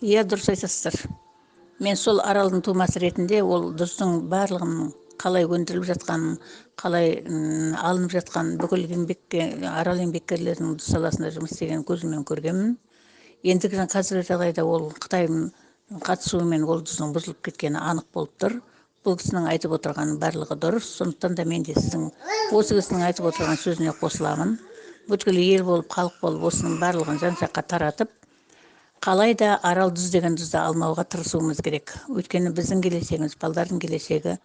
Иә, дұрыс айтасыздар. Мен сол Аралдың тумасы ретінде ол тұздың барлығының қалай өндіріліп жатқанын, қалай алынып жатқанын, бүкіл еңбекке, Арал еңбеккерлерінің тұз саласында жұмыс істегенін көзіммен көргенмін. Ендігі қазіргі жағдайда ол Қытайдың қатысуымен ол тұздың бұзылып кеткені анық болып тұр. Бұл кісінің айтып отырғанының барлығы дұрыс. Сондықтан да мен де сіздің осы кісінің айтып отырған сөзіне қосыламын. Бүткіл ел болып, халық болып, осының барлығын жан жаққа таратып, қалай да Арал тұз деген тұзды алмауға тырысуымыз керек. Өйткені біздің келешегіміз, балдардың келешегі,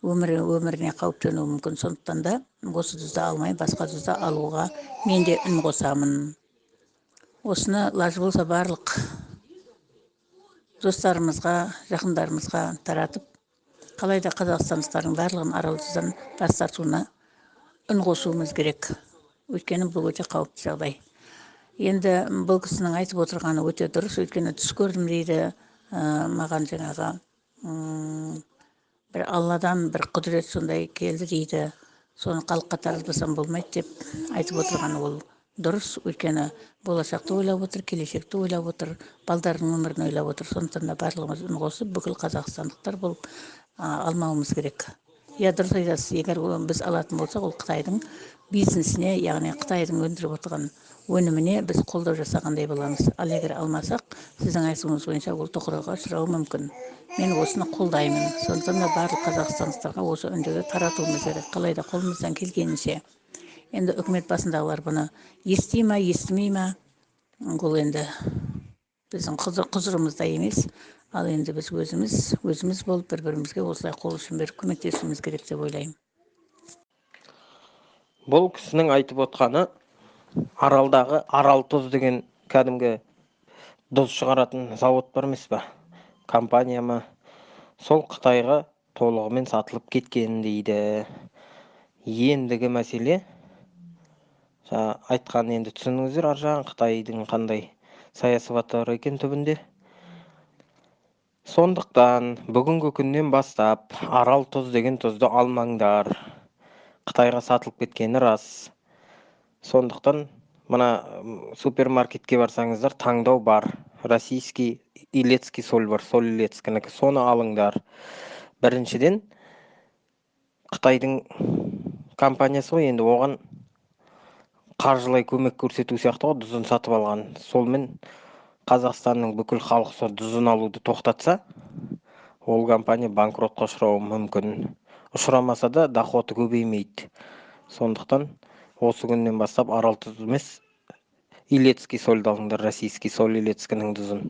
өміріне қауіп төнуі мүмкін. Сондықтан да осы тұзды алмай, басқа тұзды алуға мен де үн қосамын. Осыны лажы болса барлық достарымызға, жақындарымызға таратып, қалай да қазақстандықтардың барлығын Арал тұздан бас тартуына үн қосуымыз керек. Өйткені бұл өте қауіпті жағдай. Енді бұл кісінің айтып отырғаны өте дұрыс. Өйткені түс көрдім дейді, маған жаңағы бір Алладан бір құдірет сондай келді дейді, соны халыққа таратпасам болмайды деп айтып отырғаны ол дұрыс. Өйткені болашақты ойлап отыр, келешекті ойлап отыр, балдардың өмірін ойлап отыр. Сондықтан да барлығымыз үн қосып, бүкіл қазақстандықтар болып алмауымыз керек. Иә, дұрыс айтасыз. Егер біз алатын болсақ, ол Қытайдың бизнесіне, яғни Қытайдың өндіріп отырған өніміне біз қолдау жасағандай боламыз. Ал егер алмасақ, сіздің айтуыңыз бойынша, ол тоқырауға ұшырауы мүмкін. Мен осыны қолдаймын. Сондықтан да барлық қазақстандықтарға осы үндеуді таратуымыз керек, қалай да қолымыздан келгенінше. Енді үкімет басындағылар бұны ести ма, естімей ма, ол енді біздің құзырымызда емес. Ал енді біз өзіміз болып, бір бірімізге осылай қол ұшын беріп көмектесуіміз керек деп ойлаймын. Бұл кісінің айтып отқаны Аралдағы Арал тұз деген кәдімгі тұз шығаратын зауыт бар емес па, компания ма, сол Қытайға толығымен сатылып кеткен дейді. Ендігі мәселе, жаңа айтқан, енді түсініңіздер, ар жағын Қытайдың қандай саясаты бар екен түбінде. Сондықтан бүгінгі күннен бастап Арал тұз деген тұзды алмаңдар. Қытайға сатылып кеткені рас. Сондықтан мына супермаркетке барсаңыздар, таңдау бар. Российский илецкий соль бар, соль илецкінікі, соны алыңдар. Біріншіден, Қытайдың компаниясы ғой, енді оған қаржылай көмек көрсету сияқты ғой тұзын сатып алған. Солмен Қазақстанның бүкіл халқы сол тұзын алуды тоқтатса, ол компания банкротқа ұшырауы мүмкін. Ұшырамаса да, доходы көбеймейді. Сондықтан осы күннен бастап Арал тұз емес, илецкий сольді алыңдар, российский соль илецкінің тұзын.